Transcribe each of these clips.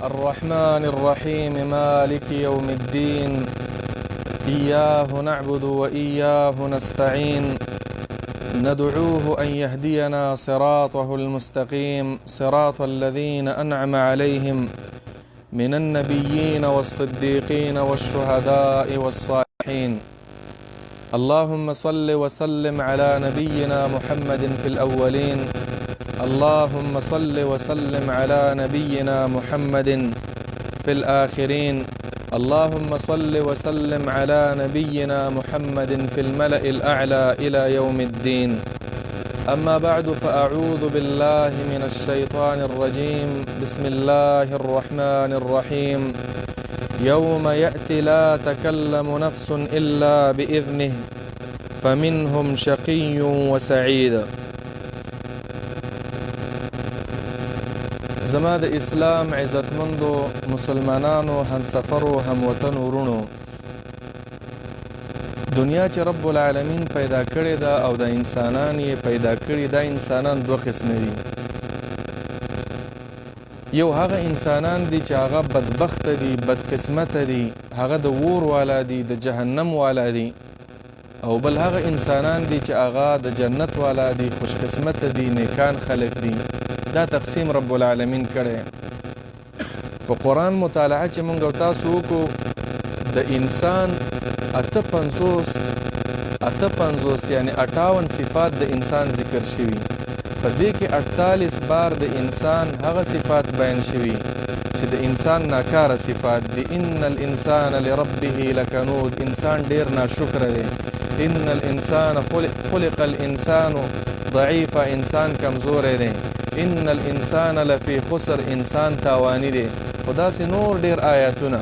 الرحمن الرحيم مالك يوم الدين إياه نعبد وإياه نستعين ندعوه أن يهدينا صراطه المستقيم صراط الذين أنعم عليهم من النبيين والصديقين والشهداء والصالحين اللهم صل وسلم على نبينا محمد في الأولين اللهم صل وسلم على نبينا محمد في الآخرين اللهم صل وسلم على نبينا محمد في الملأ الأعلى إلى يوم الدين أما بعد فأعوذ بالله من الشيطان الرجيم بسم الله الرحمن الرحيم يوم يأتي لا تكلم نفس إلا بإذنه فمنهم شقي وسعيد زما د اسلام عزتمندو مسلمانانو همسفرو هموطن ورونو دنیا چې رب العالمین پیدا کړې ده او د انسانان یې پیدا کړي دا انسانان دوه قسمه دي یو هغه انسانان دي چې هغه بدبخته دي بدقسمته دي هغه د ور والا دي د جهنم والا دي او بل هغه انسانان دي چې هغه د جنت والا دي خوش قسمته دي نیکان خلک دي دا تقسیم رب العالمین کړی په قرآن مطالعه چې مونږ او تاسو وکړو د انسان 58 58 یعنی 58 صفات د انسان ذکر شوي په دې کې 48 بار د انسان هغه صفات بیان شوي چې د انسان ناکاره صفات دي. ان الانسان لربه لکنود، انسان ډیر ناشکره دی. ان الانسان خلق الانسان ضعیفا، انسان کمزوری دی. ان الانسان لفی خسر، انسان تاوانی دی. خو داسې نور ډیر آیاتونه.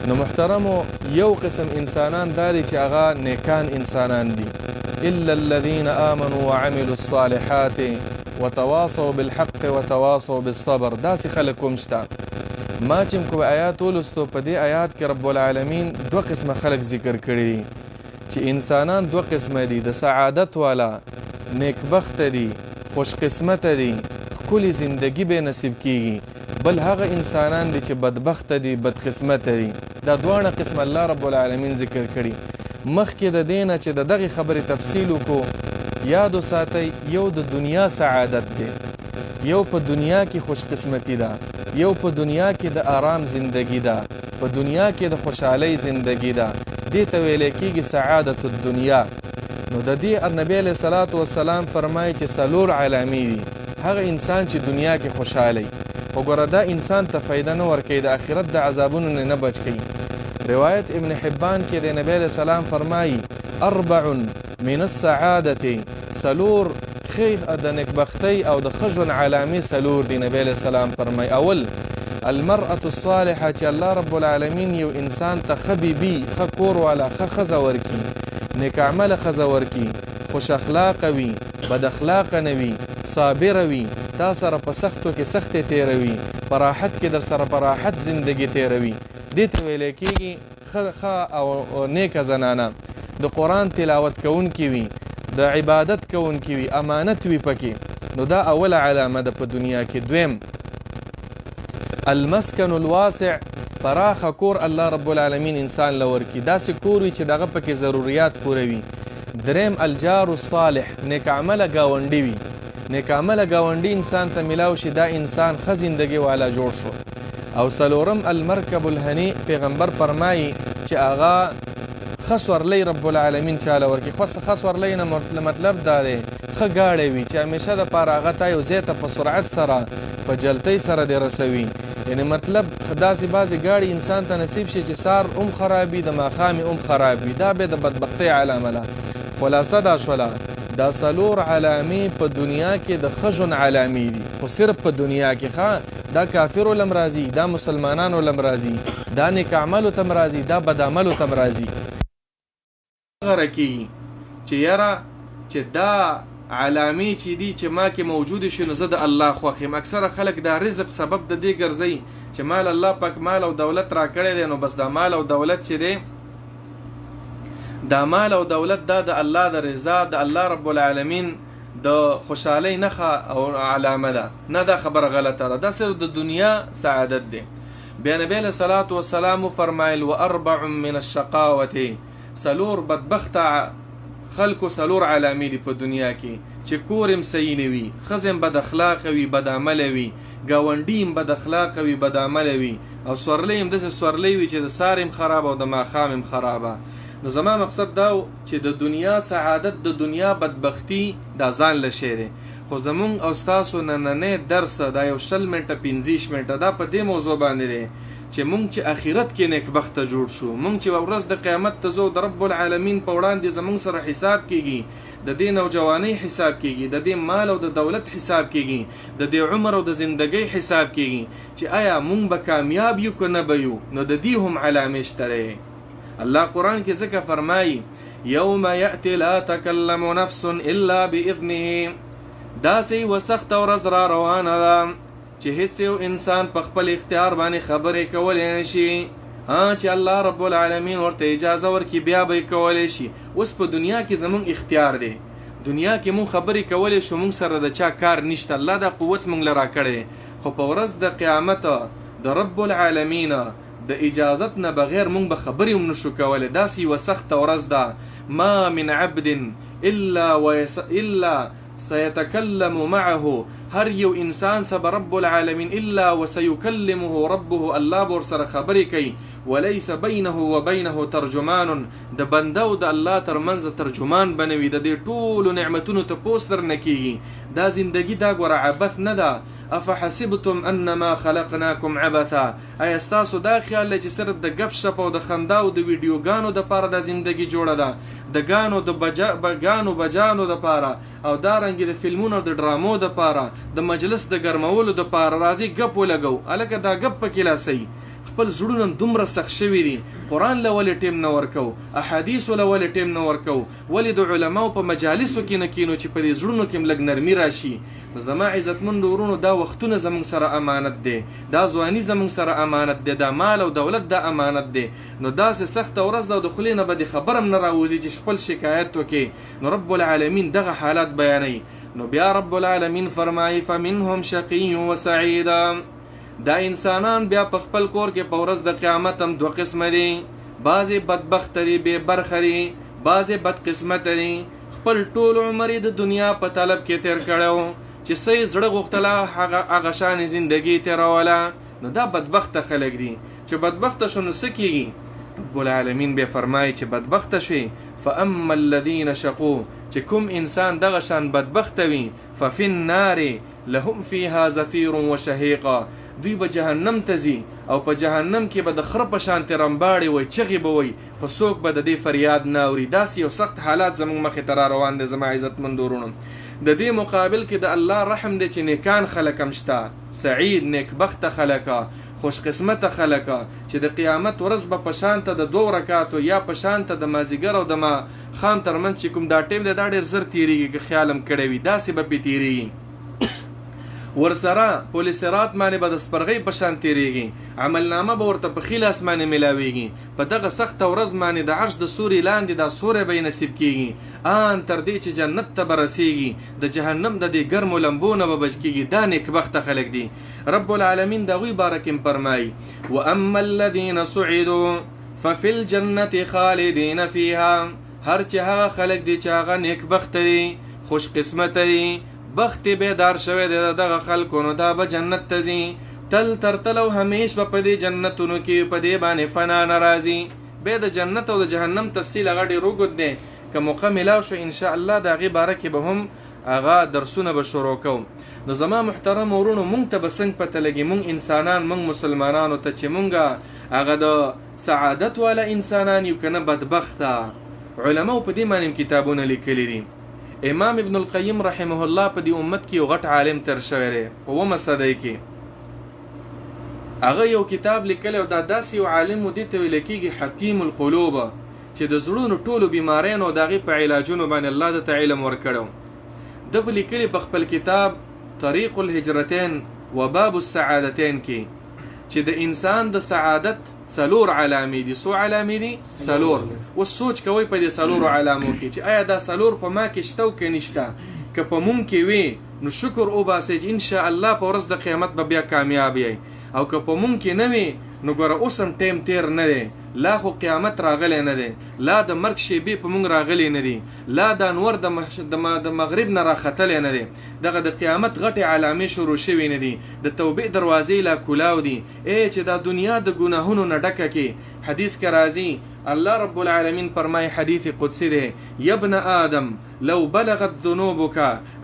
نو محترمو یو قسم انسانان دا دي چې هغه نیکان انسانان دي. الا الذين آمنوا وعملوا الصالحات وتواصوا بالحق وتواصوا بالصبر، داسې خلک هم شته. ما چې کوم آیات ولوستو په دې آیات کې رب العالمین دوه قسمه خلک ذکر کړي دي چې انسانان دوه قسمه دي، د سعادت والا نیکبخته دي، خوش قسمته دي، ښکلې زندگی به نصیب کیږي. بل هغه انسانان دي چې بدبخته دي، بدقسمته دي. دا دواړه قسم الله رب العالمین ذکر کړي. مخکې د دې نه چې د دغې خبرې تفصیل وکړو، یاد وساتئ یو د دنیا سعادت دی، یو په دنیا کې خوشقسمتي ده، یو په دنیا کې د آرام زندگی ده، په دنیا کې د خوشحالۍ زندگی ده، دې ته ویلی کېږي سعادت الدنیا. نو د دې نبی علیه الصلاة والسلام فرمایي چې څلور علامې دي هغه انسان چې دنیا کې خوشحاله وي. خو ګوره دا انسان ته فایده نه ورکوي، د آخرت د عذابونو نه نه بچ کوي. روایت ابن حبان کې د نبی علیه السلام فرمایي اربع من السعادة، څلور ښې د نیکبختۍ او د ښه ژوند علامې څلور دي. نبی علیه السلام فرمایي اول المرأة الصالحة، چې الله رب العالمین یو انسان ته ښه بیبي، ښه کور والا، ښه ښځه ورکي، نیک عمله ښځه ورکي، خوش اخلاقه وي، بد اخلاقه نه وي، صابره وي، تا سره په سختو کې سختې تېروي، په راحت کې در سره په راحت زندګي تېروي، دې ته ویلی کېږي ښه ښه او نیکه زنانه. د قرآن تلاوت کوونکې وي، د عبادت کوونکې وي، امانت وي پکې. نو دا اوله علامه ده په دنیا کې. دویم المسکن الواسع، پراخه کور الله رب العالمین انسان له ورکي، داسې کور وي چې دغه پکې ضروریات پوره وي. دریم الجار الصالح، نیک عمله ګاونډي وي، نیک عمله ګاونډي انسان ته ملاو شي، دا انسان ښه زندګي والا جوړ شو. او څلورم المرکب الهنی، پیغمبر فرمایي چې هغه ښه سورلۍ رب العالمین چاله ورکړي. ښه سورلۍ نه مطلب دا دی ښه ګاډی وي چې همیشه دپاره هغه تا یو ځای ته په سرعت سره په جلتۍ سره دې رسوي. یعنی مطلب داسې بعضې ګاډي انسان ته نصیب شي چې سار هم خراب وي، د ماښامې هم خراب وي، دا به د بدبختۍ علامه ده. خلاصه دا شوله دا څلور علامې په دنیا کې د ښه ژوند علامې دي، خو صرف په دنیا کې. ښه دا کافرو لم راځي، دا مسلمانانو لم راځي، دا نیک عملو تم راځي، دا بد عملو تم راځي. غره کیږي چې یاره چې دا علامې چې دي چې ما کې موجود شي نو زه د الله خوښ یم. اکثره خلک دا رزق سبب د دې ګرځي چې مال الله پاک مال او دولت راکړی دی، نو بس دا مال او دولت چې دی، دا مال او دولت دا د الله د رضا، د الله رب العالمین د خوشحالۍ نښه او علامه ده. نه، دا خبره غلطه ده، دا صرف د دنیا سعادت دی. بیا نبی علیه الصلاة والسلام وفرمایل واربع من الشقاوة، څلور بدبخته خلکو څلور علامې دي په دنیا کې، چې کور هم صحیح نه وي، ښځه هم بد اخلاقه وي، بد عمله وي، ګاونډي هم بد اخلاقه وي، بد عمله وي، او سورلۍ هم داسې سورلۍ وي چې د سهار هم خرابه او د ماښام هم خرابه. نو زما مقصد دا و چې د دنیا سعادت، د دنیا بدبختی دا ځان له شی دی. خو زمونږ او ستاسو نننی درس دا یو 20 منټه 25 منټه دا په دې موضوع باندې دی چې مونږ چې اخرت کې نیکبخته جوړ شو، مونږ چې ورځ د قیامت ته ځو، د رب العالمین په وړاندې زمونږ سره حساب کیږي، د دې نوجوانۍ حساب کیږي، د دې مال او د دولت حساب کیږي، د دې عمر او د زندګۍ حساب کیږي چې آیا مونږ به کامیاب یو که نه به یو. نو د دې هم علامې شته دی. الله قرآن کې ځکه فرمایي یوم یأتي لا تکلم نفس الا باذنه، داسې یوه سخته ورځ را روانه ده چې هیڅ یو انسان په خپل اختیار باندې خبرې کولی نه شي، چې الله رب العالمین ورته اجازه ورکړي بیا به یې کولی شي. اوس په دنیا کې زمونږ اختیار دی، دنیا کې مونږ خبرې کولی شو، مونږ سره د چا کار نشته، الله دا قوت مونږ له راکړی. خو په ورځ د قیامت د رب العالمین د اجازت نه بغیر مونږ به خبرې هم نشو کولی. داسې یوه سخته ورځ ده، ما من عبد الا سيتكلم معه، هر یو انسان سب رب العالمین الا وسيكلمه ربه، الله به ورسره خبرې کوي، وليس بينه وبينه ترجمان، د بنده او د الله ترمنځ ترجمان به نه وي، د دې ټولو نعمتونو تپوس درنه کیږي. دا زندگی دا ګوره عبث نه ده. افحسبتم انما خلقناکم عبثا، ایا ستاسو دا خیال دی چې صرف د ګپ شپ او د خندا او د ویډیوګانو دپاره دا زندگی جوړه ده، د ګانو د ګانو بجانو دپاره او دا رنګې د فلمونو او د ډرامو دپاره، د مجلس د ګرمولو دپاره راځي ګپ ولګو؟ هلکه دا ګپ پکې لا صحیح. خپل زړونه دومره سخت شوي دي، قرآن له ولې ټیم نه ورکو، احادیثو له ولې ټیم نه ورکو، ولې د علماو په مجالسو کې نه کینو چې په دې زړونو کې هم لږ نرمي راشي. نو زما عزتمندو ورونو، دا وختونه زموږ سره امانت دی، دا ځواني زموږ سره امانت دی، دا مال او دولت دا امانت دی. نو داسې سخته ورځ ده او د خولې نه به دې خبره هم نه راوځي چې خپل شکایت وکړې. نو رب العالمین دغه حالات بیانوي. نو بیا رب العالمین فرمایي فمنهم شقی و سعید، دا انسانان بیا په خپل کور کې په ورځ د قیامت هم دوه قسمه دي، بعضې بدبخته دي، بې برخه دي، بعضې بدقسمته دي، خپل ټول عمر یې د دنیا په طلب کې تېر کړی و، چې څه یې زړه غوښتله هغه شان یې زندګي تېروله. نو دا بدبخته خلک دي. چې بدبخته شو نو څه کېږي؟ رب العالمین بیا فرمایي چې بدبخته شوې، فاما الذین شقو، چې کوم انسان دغه شان بدبخته وي، ففي النار لهم فيها زفیر وشهیق، دوی به جهنم ته ځي او په جهنم کې به د خره په شان ترمباړې وي، چغې به وي، خو څوک به د دې فریاد نه اوري. داسې یو سخت حالات زموږ مخې ته را روان دی زما عزتمندو وروڼو. د دې مقابل کې د الله رحم دی چې نیکان خلک هم شته، سعید نیکبخته خلک، خوشقسمته خلک، چې د قیامت ورځ به په شان ته د دوو رکاتو یا په شان ته د مازیګر او د ماښام ترمنځ چې کوم دا ټیم دی دا ډېر زر تېرېږي، که خیال هم کړی وي داسې به پې تېرېږي. ورسره پل صراط باندې به د سپرغۍ په شان تېرېږي، عملنامه به ورته په ښي لاس باندې میلاویږي، په دغه سخته ورځ باندې د عرش د سوري لاندې دا سوری به یې نصیب کیږي، آن تر دې چې جنت ته به رسیږي، د جهنم د دې ګرمو لمبو نه به بچ کیږي. دا نیکبخته خلک دي. رب العالمین د هغوی باره کې هم فرمایي واما الذین سعدوا ففي الجنة خالدین فیها، هر چې هغه خلک دي چې هغه نیکبخته دي، خوش قسمته دي، بخت یې بیدار شوی دی د دغه خلکو، نو دا به جنت ته ځي، تل تر تل او همیش به په دې جنتونو کې په دې باندې فنا نه راځي. بیا د جنت او د جهنم تفصیل هغه ډېر اوږد دی، که موقع میلاو شو انشاءالله د هغې باره کې به هم هغه درسونه به شروع کوم. نو زما محترم وروڼو، مونږ ته به څنګه پته لګي، مونږ انسانان، مونږ مسلمانانو ته، چې مونږ هغه د سعادت والا انسانان یو که نه بدبخته؟ علماو په دې باندې هم کتابونه لیکلي دي. امام ابن القیم رحمه الله په دې امت کې یو غټ عالم تیر شوی دی په اوومه صدۍ کې. هغه یو کتاب لیکلی او دا داسې یو عالم و، دې ته ویل کېږي حکیم القلوب، چې د زړونو ټولو بیماریانو او د هغې په علاجونو باندې الله ده ته علم ورکړی و. ده په لیکلي په خپل کتاب طریق الهجرتین و باب السعادتین کې چې د انسان د سعادت څلور علامې دي. څو علامې دي؟ څلور. اوس سوچ کوئ په دې څلورو علامو کې چې آیا دا څلور په ما کې شته او که نشته. که په مونږ کې وي نو شکر وباسئ چې ان شاء الله په ورځ د قیامت به بیا کامیاب یئ، او که په مونږ کې نه وي نو ګوره اوس هم ټایم تیر نه دی، لا خو قیامت راغلی نه دی، لا د مرګ شیبې په مونږ راغلي نه دي، لا د انور د مغرب نه راختلی نه دی، دغه د قیامت غټې علامې شروع شوې نه دي، د توبې دروازې لا کولاو دي. ای چې دا دنیا د ګناهونو نه ډکه کې، حدیث کې راځي الله رب العالمین فرمای، حدیث قدسی دی، یبن آدم لو بلغت ذنوبک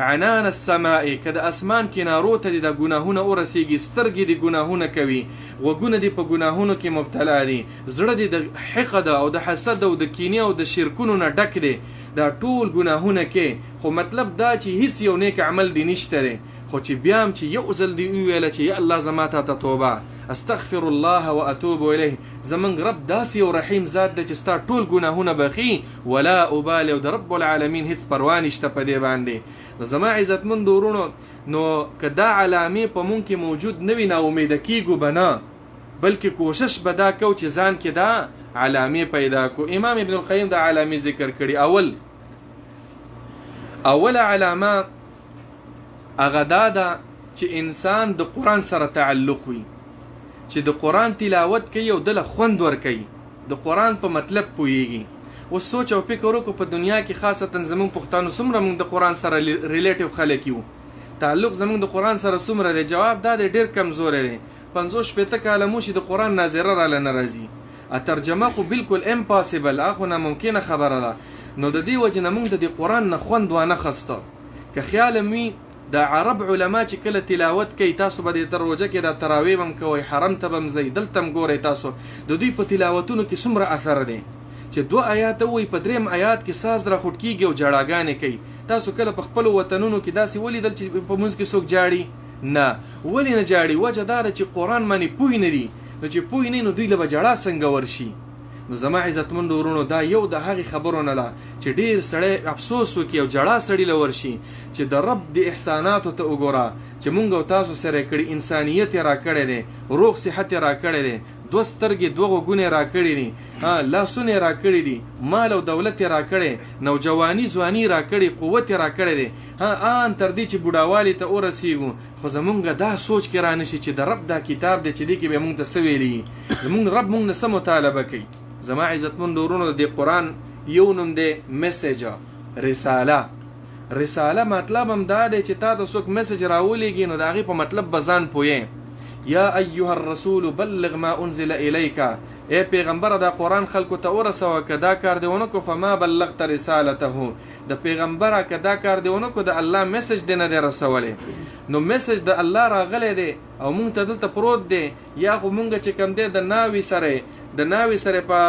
عنان السماء، که د اسمان کنارو ته دې دا ګناهونه ورسیږي، سترګې دې ګناهونه کوي، غوږونه دې په ګناهونو کې مبتلا دي، زړه دې د حقد او د حسد او د کینې او د شرکونو نه ډک دی، دا ټول ګناهونه کې، خو مطلب دا چې هیڅ یو نیک عمل دې نشته دی، خو چې بیا هم چې یو ځل دې وویله چې یا الله زما تا ته توبه، استغفر الله واتوب الیه، زمونږ رب داسې یو رحیم ذات دی چې ستا ټول ګناهونه بخي، ولا ابالي، او د رب العالمین هیڅ پروا نشته په دې باندې. نو زما عزتمندو وروڼو، نو که دا علامې په مونږ کې موجود نه وي، ناامیده کیږو به نه، بلکې کوشش به دا کوو چې ځان کې دا علامې پیدا کړو. امام ابن القیم دا علامې ذکر کړي. اوله علامه هغه دا ده چې انسان د قرآن سره تعلق وي، چې د قرآن تلاوت کوي او دله خوند ورکوي، د قرآن په مطلب پوهیږي. اوس سوچ او فکر وکړو په دنیا کې خاصتا زمونږ پښتانه څومره مونږ د قرآن سره relative خلک یو، تعلق زمونږ د قرآن سره څومره دی؟ جواب دا دی ډېر کمزوری دی. 50 شپېته کاله مو شي د قرآن ناظره راله نه راځي، ترجمه خو بالکل impossible، خو ناممکنه خبره ده. نو د دې وجې نه مونږ د دې قرآن نه خوند وانه خسته. که خیال هم وي د عرب علما چې کله تلاوت کوي، تاسو به د تر روژه کې دا تراویح به هم کوئ، حرم ته به هم ځئ، دلته هم ګورئ تاسو د دوی په تلاوتونو کې څومره اثر دی چې 2 آیاته وایي، په 3 آیات کې ساز راخوټ کېږي او ژړاګانې کوي. تاسو کله په خپلو وطنونو کې داسې ولیدل چې په مونځ کې څوک ژاړي؟ نه. ولې نه ژاړي؟ وجه دا ده چې قرآن باندې پوه نه دي، نو چې پوه نه نو دوی له به ژړا څنګه ورشي؟ نو زما عزتمندو وروڼو، دا یو د هغې خبرو نه ده چې ډېر سړی افسوس وکړي او ژړا سړي له ورشي چې د رب د احساناتو ته وګوره چې مونږ او تاسو سره یې کړي، انسانیت یې راکړی دی، روغ صحت یې راکړی دی، 2 سترګې 2 غوږونه یې راکړي دي، لاسونه یې راکړي دي، مال او دولت یې راکړی، نوجواني ځواني یې راکړې، قوت یې راکړی دی، ان تر دې چې بوډاوالي ته ورسیږو، خو زمونږ دا سوچ کې رانشي چې د رب دا کتاب دی چې دې کې به مونږ ته څه ویلي، زمونږ رب مونږ نه څه مطالبه کوي. زما عزتمندو وروڼو، د دې قرآن یو نوم دی message، رساله. رساله مطلب هم دا دی چې تا ته څوک message راولېږي نو د هغې په مطلب به ځان پوهې. یا ایها الرسول بلغ ما انزل الیک، ای پیغمبره دا قرآن خلکو ته ورسوه، که دا کار دې ونه کړو فما بلغت رسالته، د پیغمبره که دا کار دې ونه کړو د الله message دې نه دی رسولی. نو message د الله راغلی دی او مونږ ته دلته پروت دی، یا خو مونږ چې کوم دی د ناوې سره، د ناوې سره په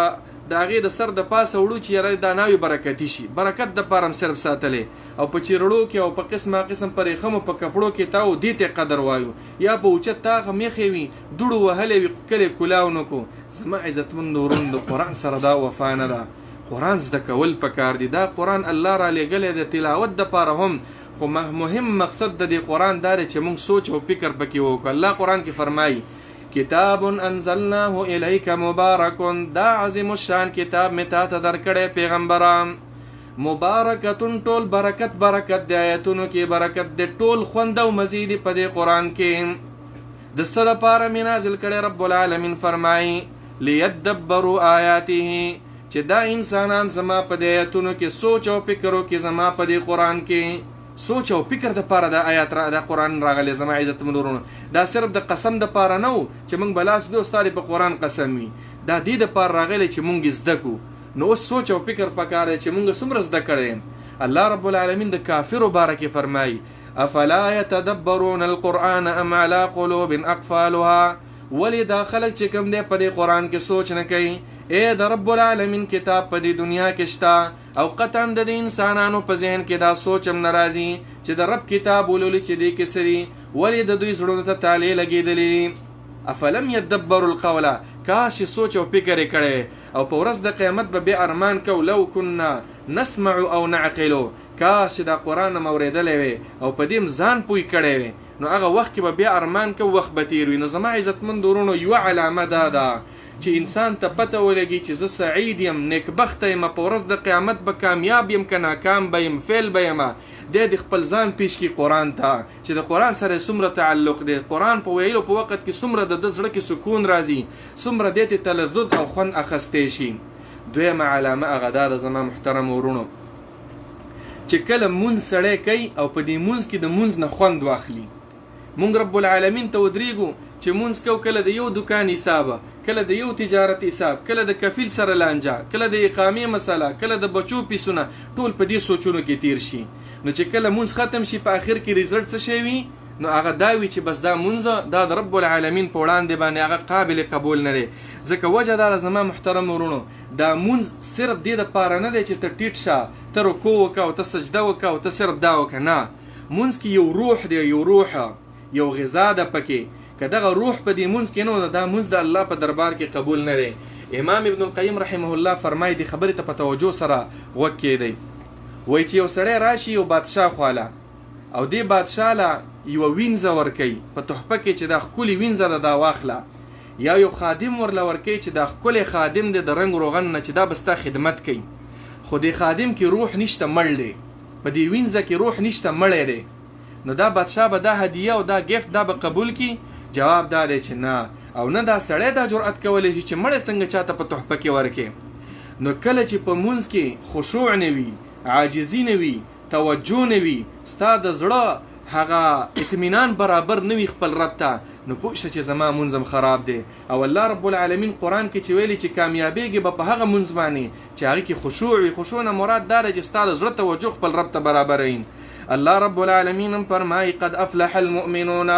د هغې د سر د پاسه وړو چې یاره دا ناوې برکتي شي، برکت د پاره هم صرف ساتلی، او په چیرړو کې او په قسمه قسم په ریښمو په کپړو کې تاو دې ته قدر وایو، یا په اوچت تاغ میخې وي، دوړو وهلی وي، کلی کلاو نه کو. زما عزتمندو وروڼو، د قرآن سره دا وفا نه ده. قرآن زده کول پکار دي. دا قرآن الله را لېږلی د تلاوت دپاره هم، خو مهم مقصد د دې قرآن دا دی چې موږ سوچ او فکر پکې وکړو. الله قرآن کې فرمایي کتاب انزلناه الیک مبارک، دا عظیم الشان کتاب مې تا ته درکړی پیغمبران، مبارکتون ټول برکت برکت دی، آیتونو کې برکت دی، ټول خوند او مزې دي په دې قرآن کې. د څه لپاره مې نازل کړی؟ رب العالمین فرمایي لیدبروا آیاته، چې دا انسانان زما په دې آیتونو کې سوچ او فکر وکړي، زما په دې قرآن کې سوچ او فکر د پاره دا آیات دا قرآن راغلی. زما عزتمندو وروڼو، دا صرف د قسم د پاره نه و چې موږ به لاس دوو ستا دې په قرآن قسم وي، دا دې د پاره راغلی چې موږ یې زده کړو. نو اوس سوچ او فکر پکار دی چې موږ څومره زده کړی. الله رب العالمین د کافرو باره کې فرمایي افلا یتدبرون القرآن ام علی قلوب اقفالها، ولې دا خلک چې کوم دی په دې قرآن کې سوچ نه کوي؟ ای د رب العالمین کتاب په دې دنیا کې شته، او قطعا د دې انسانانو په ذهن کې دا سوچ هم نه راځي چې د رب کتاب ولولي چې دې کې څه دي، ولې د دوی زړونو ته تالې لګېدلې دي؟ افلم یدبروا القول، کاش چې سوچ او فکر یې کړی، او په ورځ د قیامت به بیا ارمان کو لو کنا نسمع او نعقلو، کاش چې دا قرآن هم اورېدلی وی او په دې هم ځان پوه کړی وی، نو هغه وخت کې به بیا ارمان کو، وخت به تېر وي. نو زما عزتمندو وروڼو، یوه علامه دا ده چې انسان ته پته ولګي چې زه سعید یم، نیکبخته یم، په ورځ د قیامت به کامیاب یم که ناکام به یم، فیل به یم، دی دې خپل ځان پیش کړي قرآن ته چې د قرآن سره یې څومره تعلق دی، قرآن په ویلو په وخت کې څومره د ده زړه کې سکون راځي، څومره دی ترې تلذذ او خوند اخیستی شي. دویمه علامه هغه دا ده زما محترمو وروڼو چې کله مونځ سړی کوي او په دې مونځ کې د مونځ نه خوند واخلي. مونږ رب العالمین ته ودرېږو چې مونځ کو، کله د یو دکان حساب، کله د یو تجارت حساب، کله د کفیل سره لانجه، کله د اقامې مسله، کله د بچو پیسونه، ټول په دې سوچونو کې تیر شي. نو چې کله مونځ ختم شي په اخر کې ریزلټ څه شی وي؟ نو هغه دا وي چې بس دا مونځ دا د رب العالمین په وړاندې باندې هغه قابل قبول نه دی. ځکه وجه دا ده زما محترم وروڼو، دا مونځ صرف دې دپاره نه دی چې ته ټیټ شه، ته رکوع وکړه او ته سجده وکړه او ته صرف دا وکړه، نه، مونځ کې یو روح دی، یو روح، یو غذا ده پکې. که دغه روح په دې مونځ کې نه و، دا مونځ د الله په دربار کې قبول نه دی. امام ابن القیم رحمه الله فرمایي، دې خبرې ته په توجه سره غوږ کېږدئ، وایي چې یو سړی راشي یو بادشاه خواله او دې بادشاه له یوه وینځه ورکوي په تحفه کې چې دا ښکلې وینځه ده دا واخله، یا یو خادم ورله ورکوي چې دا ښکلی خادم دی د رنګ روغن نه چې دا به ستا خدمت کوي، خو دې خادم کې روح نشته، مړ دی، په دې وینځه کې روح نشته، مړی دی. نو دا بادشاه به دا هدیه او دا ګفت دا به قبول کی؟ جواب دا دی چې نه. او نه دا سړی دا جرأت کولی شي چې مړی څنګه چاته په تحفه کې ورکې. نو کله چې په مونځ کې خشوع نه وي، عاجزي نه وي، توجه نه وي، ستا د زړه هغه اطمینان برابر نه وي خپل رب ته، نو پوه شه چې زما مونځ هم خراب دی. او الله رب العالمین قرآن کې چې ویلي چې کامیابېږي به په هغه مونځ باندې چې هغه کې خشوع وي. خشوع نه مراد دا دی چې ستا د زړه توجه خپل رب ته برابره وي. الله رب العالمین هم فرمایي قد افلح المؤمنون،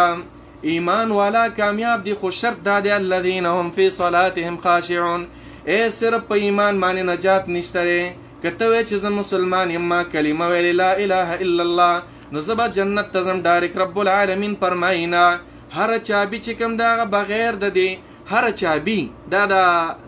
ایمان والا کامیاب دي، خو شرط دا دی الذین هم فی صلاتهم خاشعون. ای صرف په ایمان باندې نجات نشته دی. که ته وایې چې زه مسلمان یم، ما کلمه ویلې لا اله الا الله، نو زه به جنت ته ځم ډایرک. رب العالمین فرمایي نه، هره چابي چې کوم د هغه بغیر د دې هره چابي دا د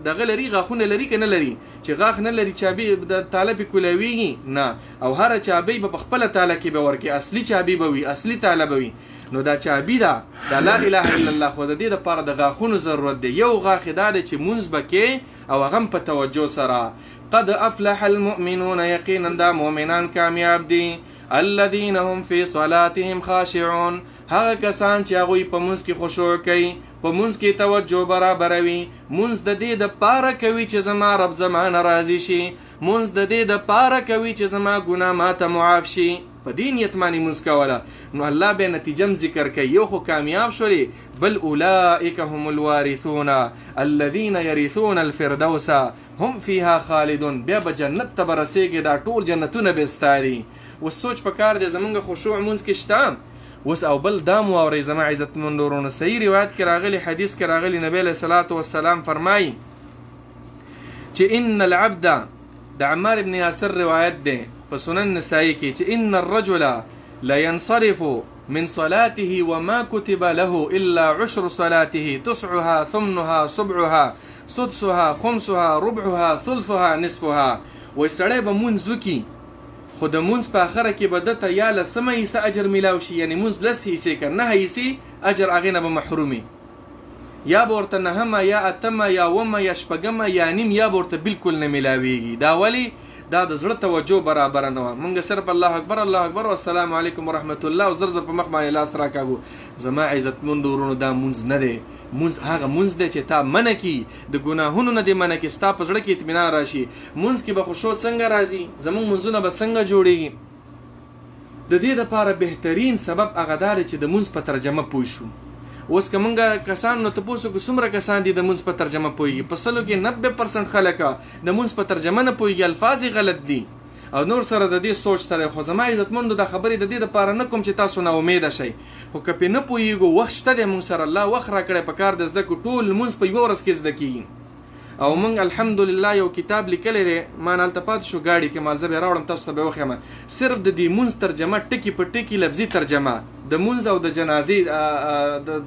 دغه لري، غاښونه لري که نه لري؟ چې غاښ نه لري چابي د تاله پې کولاویږي نه، او هره چابي به په خپله تاله کې به ورکې، اصلي چابي به وي، اصلي تاله به وي. نو دا چابي ده دا لا اله الا الله، خو د دې دپاره د غاښونو ضرورت دی. یو غاښ یې دا دی چې مونځ به کې او هغه هم په توجه سره. قد افلح المؤمنون، یقینا دا مؤمنان کامیاب دي. الذین هم فی صلاتهم خاشعون، هغه کسان چې هغوی په مونځ کې خشوع کوي، په مونځ کې توجه برابروي، مونځ د دې د پاره کوي چې زما رب زما نه راضي شي، مونځ د دې د پاره کوي چې زما ګناه ماته معاف شي، په دې نیت باندې مونځ کوله. نو الله به نتیجه هم ذکر کوي، یو خو کامیاب شولې، بل اولئک هم الوارثون الذین یرثون الفردوس هم فیها خالدون، بیا به جنت ته به رسېږي، دا ټول جنتونه به ستا دي. اوس سوچ په کار دی، زمونږ خشوع مونځ کې شته اوس. او بل دا مو واورئ زما عزتمندو وروڼو، صحیح روایت کې راغلي، حدیث کې راغلي، نبی علیه الصلاة والسلام فرمایي چې ان العبد، د عمار ابن یاسر روایت دی په سنن نسائی کې، چې ان الرجل لینصرف من صلاته وما كتب له إلا عشر صلاته، تسعها ثمنها سبعها سدسها خمسها ربعها ثلثها نصفها. وایي سړی به مونځ وکړي، خو د مونځ په اخره کې به ده ته یا لسمه حصه اجر میلاو شي، یعنې مونځ لس حصې که نهه حصې اجر هغې نه به محروم وي، یا به ورته نهمه یا اتمه یا اومه یا شپږمه یا نیم یا به ورته بالکل نه میلاویږي. دا ولې؟ دا د زړه توجه برابره نه وه. مونږ صرف الله اکبر الله اکبر او السلام علیکم ورحمت الله او زر زر په مخ باندې لاس راکاږو. زما عزتمندو وروڼو، دا مونځ نه دی. مونځ هغه مونځ دی چې تا منع کړي، د ګناهونو نه دې منع کړي، ستا په زړه کې اطمینان راشي. مونځ کې به خشوع څنګه راځي؟ زمونږ مونځونه به څنګه جوړیږي؟ د دې دپاره بهترین سبب هغه دا دی چې د مونځ په ترجمه پوه شو. اوس که مونږ کسانو نه تپوس وکړو څومره کسان دي د مونځ په ترجمه پوهېږي، په سلو کې 90% خلک د مونځ په ترجمه نه پوهېږي، الفاظ یې غلط دي او نور سره د دې سوچ سره. خو زما عزتمندو، دا خبرې د دې دپاره نه کوم چې تاسو نا امیده شئ، خو که پرې نه پوهېږو وخت شته دی مونږ سره، الله وخت راکړی، په کار د زده کړو. ټول لمونځ په یوه ورځ کې زده کېږي. او مونږ الحمدلله یو کتاب لیکلی دی، ما نه هلته پاتې شو ګاډي کې، مال زه به یې راوړم تاسو ته به یې وښیم. صرف د دې مونځ ترجمه ټکي په ټکي لفظي ترجمه د مونځ او د جنازې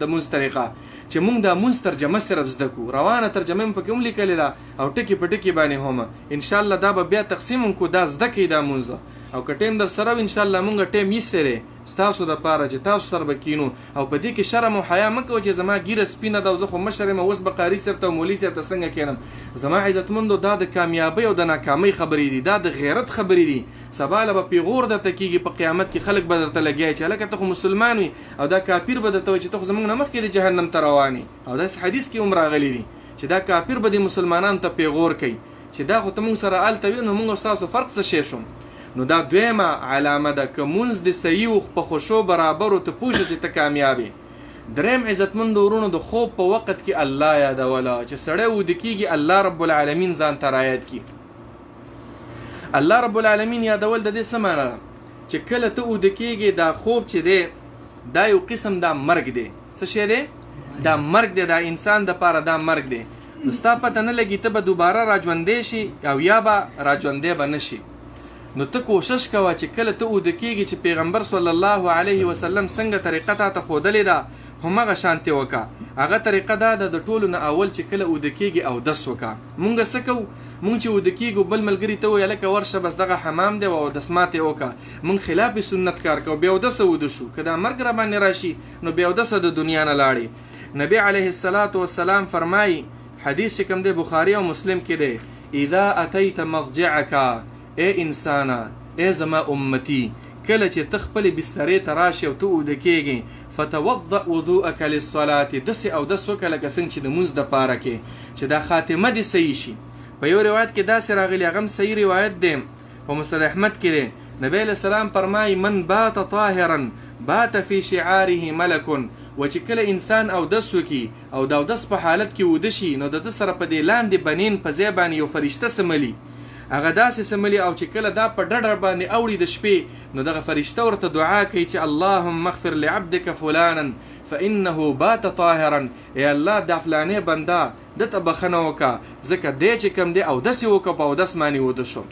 د مونځ طریقه، چې مونږ دا مونځ ترجمه صرف زده کړو. روانه ترجمه مې پکې هم لیکلې ده او ټکي په ټکي باندې هم. ان شاء الله دا به بیا تقسیم هم کړو، دا زده کړئ دا مونځ. او که ټایم در سره وي ان شاء الله مونږ ټایم ایستی دی، ستاسو د پاره چې تاسو سره به کینو. او په دې کې شرم او حیا مه کوئ چې زما ږیره سپینه ده او زه خو مشر یم، اوس به قاري صاحب ته او مولوي صاحب ته څنګه کینم. زما عزتمندو، دا د کامیابۍ او د ناکامۍ خبرې دي، دا د غیرت خبرې دي. سبا له به پیغور درته کیږي په قیامت کې، خلک به درته لګیا چې هلکه ته خو مسلمان وي، او دا کافر به درته وایي چې ته خو زموږ نه مخکې د جهنم ته روان یې. او داسې حدیث کې هم راغلي دي چې دا کافر به د مسلمانانو ته پیغور کوي چې دا خو ته موږ سره هلته وي، نو موږ او ستاسو فرق څه شی شو. نو دا دویمه علامه ده، که مونځ دې صحیح و، په خشوع برابر و، ته پوه شه چې ته کامیاب یې. دریم عزتمندو وروڼو، د خوب په وخت کې الله یادوله. چې سړی ویده کېږي الله رب العالمین ځان ته رایاد کړي. الله رب العالمین یادول د دې څه معنا ده؟ چې کله ته ویده کېږې دا خوب چې دی دا یو قسم دا مرګ دی. څه شی دی؟ دا مرګ دی، دا انسان د پاره دا مرګ دی. نو ستا پته نه لګي ته به دوباره راژوندی شي او یا به راژوندی به نه شي. نو ته کوشش کوه چې کله ته اوده کېږي چې پیغمبر صلی الله علیه وسلم څنګه طریقه تا ته ښودلې ده همغه شانتې وکړه. هغه طریقه دا ده، د ټولو نه اول چې کله اوده کېږي اودس وکړه. مونږ څه کوو؟ مونږ چې اوده کېږو بل ملګري ته وایو هلکه ورشه بس دغه حمام دی او اودس ماتې وکړه. مونږ خلاف سنت کار کوو، بې اودسه اوده شو، که دا مرګ را باندې راشي نو بې اودسه د دنیا نه لاړې. نبی علیه الصلاة والسلام فرمایي، حدیث چې کوم دی بخاري او مسلم کې دی، اذا اتیت مضجعک، ای انسانه، ای زما امتی، کله چې ته خپلې بسترې ته راشې او ته اوده کېږې، فتوضأ وضوءک للصلاة، داسې اودس وکړه لکه څنګه چې د مونځ دپاره کې، چې دا خاتمه دې صحیح شي. په یو روایت کې داسې راغلي، هغه هم صحیح روایت دی، په مسند احمد کې دی، نبی علیه السلام فرمایي من بات طاهرا بات فی شعاره ملک، و چې کله انسان اودس وکړي او د اودس په حالت کې وده شي، نو د ده سره په دې لاندې بنین په ځای باندې یو فرشته سملي، هغه داسې سملي، او چې کله دا په ډډه باندې اوړي د شپې، نو دغه فرشته ورته دعا کوي چې اللهم اغفر لعبدک فلانا فانه بات طاهرا، ای الله دا فلانې بنده ده ته بخښنه وکړه، ځکه دی چې کوم دی اودس یې وکړ، په اودس باندې وده شو.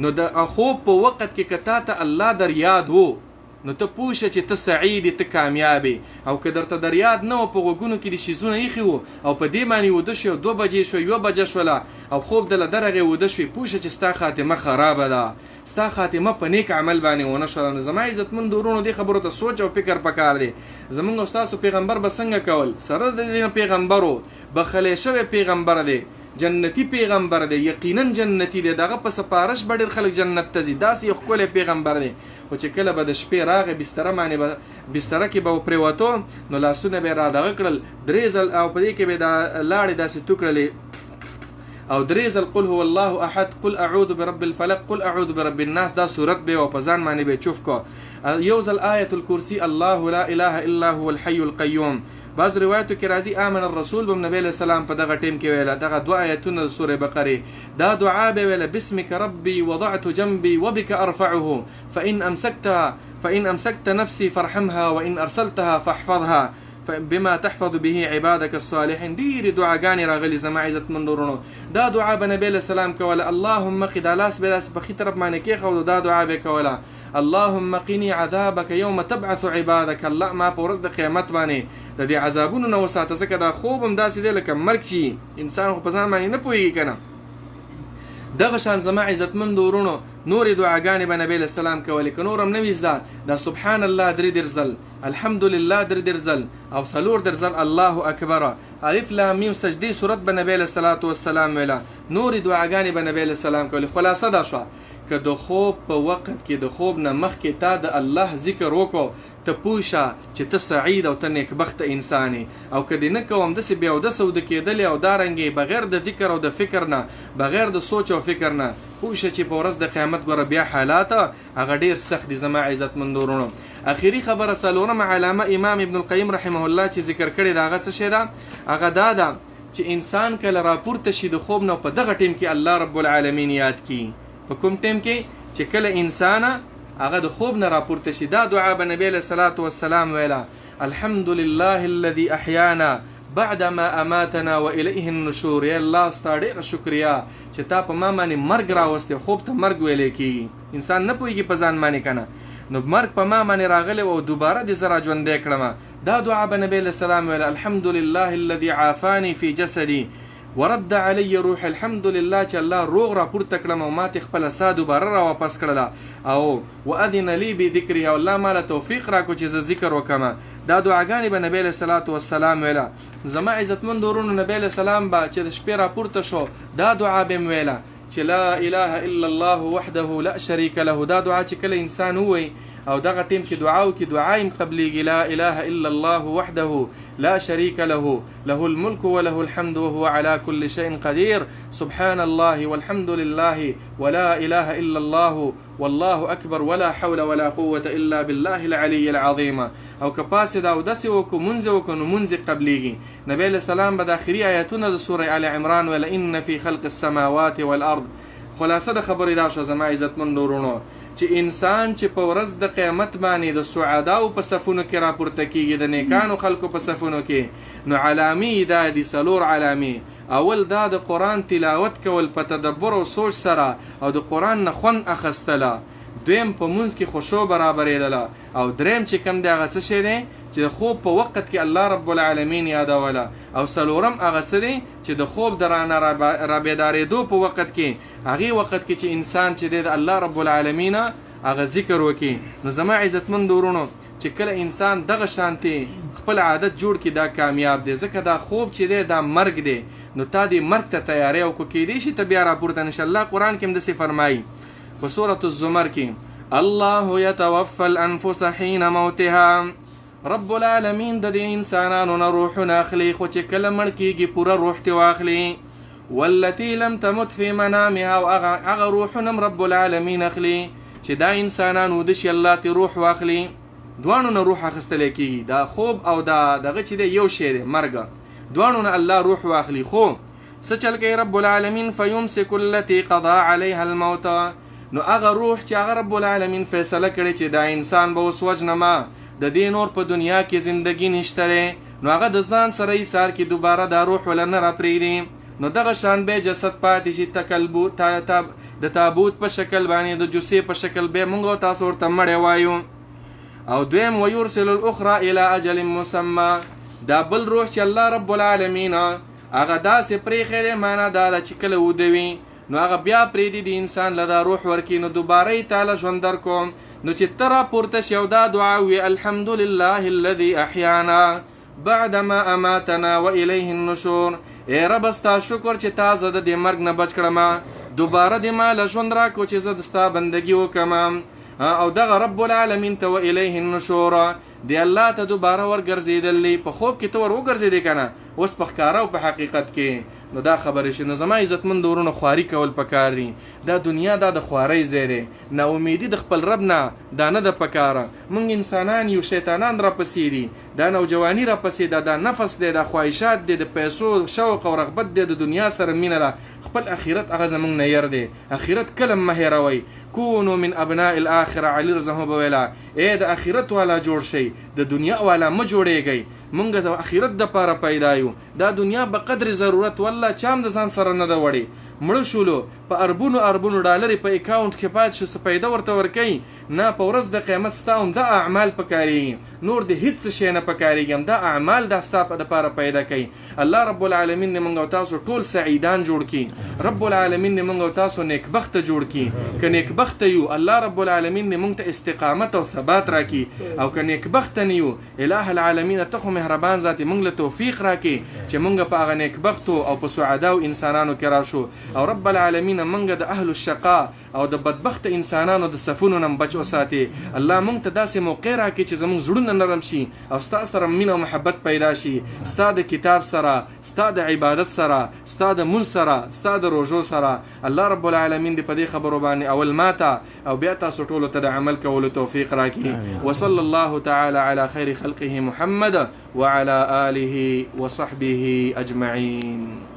نو د خوب په وخت کې که تا ته الله در یاد و، نو ته پوه شه چې ته سعید یې، ته کامیاب یې. او که درته در یاد نه و، په غوږونو کې دې شیزونه ایښي وو او په دې باندې وده شوې، او 2 بجې شوې، 1 بجه شوله او خوب دله درغی وده شوې، پوه شه چې ستا خاتمه خرابه ده، ستا خاتمه په نیک عمل باندې ونه شوله. نو زما عزتمند وروڼو، دې خبرو ته سوچ او فکر پکار دی. زمونږ او ستاسو پیغمبر به څنګه کول؟ سره د دې نه پیغمبر و، بخښلی شوی پیغمبر دی، جنتی پیغمبر دی، یقینا جنتی دی، دغه په سفارش به ډېر خلک جنت ته ځي، داسې یو ښکلی پیغمبر دی. خو چې کله به د شپې راغی، بستره باندې به بستره کې به پرېوتو، نو لاسونه به یې را دغه کړل 3 ځل، او په دې کې به یې دا لاړې داسې تو کړلې، او 3 ځل قل هو الله احد، قل اعوذ برب الفلق، قل اعوذ برب الناس، دا سورت به او په ځان باندې به چوف کو. یو ځل آیت الکرسی، الله لا اله الا هو الحي القیوم. بعض روایتو کې راځي آمن الرسول بم نبی علیه السلام په دغه ټیم کې ویله دغه 2 آیتونه د سورې بقرې، دا دعا به ویله بسمک ربي وضعت جنبي وبك ارفعه فإن امسكت نفسي فارحمها وإن ارسلتها فاحفظها بما تحفظ به عبادك الصالحين. ډېرې دعاګانې راغلي زما عزتمند وروڼو. دا دعا به نبی علیه السلام کوله، اللهم قي، دا لاس به داسې په ښي طرف باندې کېښود، دا دعا به کوله، اللهم قني عذابك يوم تبعث عبادك، الله ما په ورځ د قیامت باندې د دې عذابونو نه وساته، ځکه دا خوب هم داسې دی لکه مرګ چې انسان خو په ځان باندې نه پوهېږي که نه. دغه شان زما عزتمند وروڼو نورې دعاګانې به نبی علیه السلام کولې، که نور هم نه وي زده، دا سبحان الله 33 ځل، الحمدلله 33 ځل، او 34 ځل الله اکبر، الف لام میم سجدې سورت به نبی علیه الصلاة والسلام ویله، نورې دعاګانې به نبی علیه السلام کولې. خلاصه دا شوه که د خوب په وخت کې د خوب نه مخکې تا د الله ذکر وکړو، ته پوه شه چې ته سعید او ته نیکبخته انسان یې. او که دې نه کوم داسې بې اودسه وده کېدلې او دارنګې بغیر د ذکر او د فکر نه، بغیر د سوچ او فکر نه، پوه شه چې په ورځ د قیامت ګوره بیا حالات هغه ډېر سخت دي. زما عزتمند وروڼو، اخري خبره څلورمه علامه امام ابن القیم رحمه الله چې ذکر کړې ده، هغه څه شی ده؟ هغه دا ده چې انسان کله راپورته شي د خوب نه، په دغه ټیم کې الله رب العالمین یاد کړي. په کوم ټیم کې؟ چې کله انسان هغه د خوب نه راپورته شي، دا دعا به نبی علیه الصلاة والسلام ویله، الحمد لله الذي احیانا بعدما اماتنا والیه النشور. یا الله ستا ډېره شکریه چې تا په ما باندې مرګ راوستی. خوب ته مرګ ویلی کېږي، انسان نه پوهېږي په ځان باندې که نه، نو مرګ په ما باندې راغلی او دوباره دې زه راژوندی کړم. دا دعا به نبی علیه السلام ویله، الحمد لله الذي عافاني في جسدي. ورد علی روح، الحمدلله چې الله روغ راپورته کړم او ماته خپله ساه دوباره را واپس کړله، او واذن لی بذکره، او الله ماله توفیق راکړو چې زه ذکر وکړم. دا دعاګانې به نبی علیه الصلاة والسلام ویله. زما عزتمند ورونو، نبی علیه السلام به چې د شپې راپورته شو دا دعا به یې ویله چې لا اله الا الله وحده لا شریک له. دا دعا چې کله انسان ووایي او دغه ټیم کې دعا وکړي، دعا یې قبلیږي. لا اله الا الله وحده لا شریک له، له الملك وله الحمد وهو على كل شيء قدير، سبحان الله والحمد لله ولا اله الا الله والله اکبر ولا حول ولا قوة الا بالله العلي العظیم. او که پاسې دا اودس یې وکړو، مونځ یې وکړو، نو مونځ یې قبلیږي. نبی علیه السلام به د اخري آیتونه د سورة آل عمران ویله، ان فی خلق السماوات والارض. خلاصه د خبرې دا شوه زما عزتمندو وروڼو چې انسان چې په ورځ د قیامت باندې د سعداو په صفونو کې راپورته کیږي، د نیکانو خلکو په صفونو کې، نو علامې یې دا دي، څلور علامې. اول دا د قرآن تلاوت کول په تدبر او سوچ سره او د قرآن نه خوند اخستله، دویم په مونځ کې خشوع برابرېدله، او دریم چې کوم دی هغه څه شی دی چې د خوب په وخت کې الله رب العالمین یادوله، او څلورم هغه څه دی چې د خوب د رانه رابیدارېدو په وخت کې، هغې وخت کې چې انسان چې دی د الله رب العالمین هغه ذکر وکړي. نو زما عزتمند ورونو، چې کله انسان دغه شانتې خپل عادت جوړ کړي دا کامیاب دی، ځکه دا خوب چې دی دا مرګ دی، نو تا دې مرګ ته تیاری او کو کېدی شي ته بیا راپورته نه شې. الله قرآن کې هم داسې فرمایي په سورة الزمر کې، الله یتوفى الانفس حين موتها. رب العالمین د دې انسانانو نه روحونه اخلي، خو چې کله مړ کېږي پوره روح ترې واخلي. والتي لم تمت في منامها، او هغه روحونه هم رب العالمین اخلي چې دا انسانان وده شي الله ترې روح واخلي. دواړو نه روح اخیستلی کېږي، دا خوب او دا دغه چې دی یو شی دی، مرګ، دواړو نه الله روح واخلي. خو څه چل کوي رب العالمین؟ فیمسک التي قضا علیها الموت. نو هغه روح چې هغه رب العالمین فیصله کړې چې دا انسان به اوس وژنم، د دې نور په دنیا کې زندگی نشته دی، نو هغه د ځان سره ایثار کې دوباره دا روح وله نه راپرېږدي. نو دغه شان به جسد پاتې شي، تکلبو د تابوت په شکل باندې، د جثې په شکل به مونږ او تاسو ورته مړی وایو. او دویم ویرسل الاخرى الی اجل مسمى، دا بل روح چې الله رب العالمین هغه داسې پرېښی دی، معنا دا ده چې کله وده وي نو هغه بیا پرېږدي د انسان له دا روح ورکړي، نو دوباره یې تاله ژوند درکوم. نو چې ته راپورته شې او دا دعا ووایې، الحمد لله الذي احیانا بعدما اماتنا والیه النشور. ای رب ستا شکر چې تا زه د دې مرګ نه بچ کړم، دوباره دې ما له ژوند راکړو چې زه د ستا بندګي وکړم. او دغه رب العالمین ته والیه النشور، دی الله ته دوباره ورګرځېدل دی. په خوب کې ته ور وګرځېدې که نه، اوس په ښکاره او په حقیقت کې. نو دا خبرې شي. نو زما عزتمند ورونو، خواري کول پکار دي. دا دنیا دا د خوارۍ ځای دی، ناامیدي د خپل رب نه دا نه ده پکاره. مونږ انسانان یو، شیطانان راپسې دي، دا نوجواني راپسې ده، دا نفس دی، دا خواهشات دی، د پیسو شوق او رغبت دی، د دنیا سره مینه ده. خپل اخرت هغه زمونږ نه ير دی، اخرت کله مه هېروئ. کونو من ابناء الاخره، علی رضی الله به ویله ای د اخرت والا جوړ شئ، د دنیا والا مه جوړېږئ. مونږ د اخرت د پاره پیدا یو، دا دنیا به قدر ضرورت والله چا هم د ځان سره نه ده وړې. مړه شولو په اربونو اربونو ډالرې په اکاونټ کې پاتې شو، څه پیدا ورته ورکوي نه. په ورځ د قیامت ستا همدا اعمال پکارېږي، نور دې هیڅ څه شی نه پکارېږي، همدا اعمال دا ستا دپاره پیدا کوي. الله رب العالمین دې مونږ او تاسو ټول سعیدان جوړ کړي، رب العالمین دې مونږ او تاسو نیکبخته جوړ کړي. که نیکبخته یو الله رب العالمین دې مونږ ته استقامت او ثبات راکړي، او که نیکبخته نه یو اله العالمین ته خو مهربان ذات یې، مونږ له توفیق راکړي چې مونږ په هغه نیکبختو او په سعداو انسانانو کې راشو. او رب العالمین مونږ د اهل الشقا او د بدبخته انسانانو د صفونو نه بچ وساتي. الله مونږ ته داسې موقع راکړي چې زمونږ زړونه نرم شي او ستا سره مینه او محبت پیدا شي، ستا د کتاب سره، ستا د عبادت سره، ستا د مونځ سره، ستا د روژو سره. الله رب العالمین دې په دې خبرو باندې اول ماته او بیا تاسو ټولو ته د عمل کولو توفیق راکړي. وصلی الله تعالی علی خیر خلقه محمد وعلى آله وصحبه أجمعين.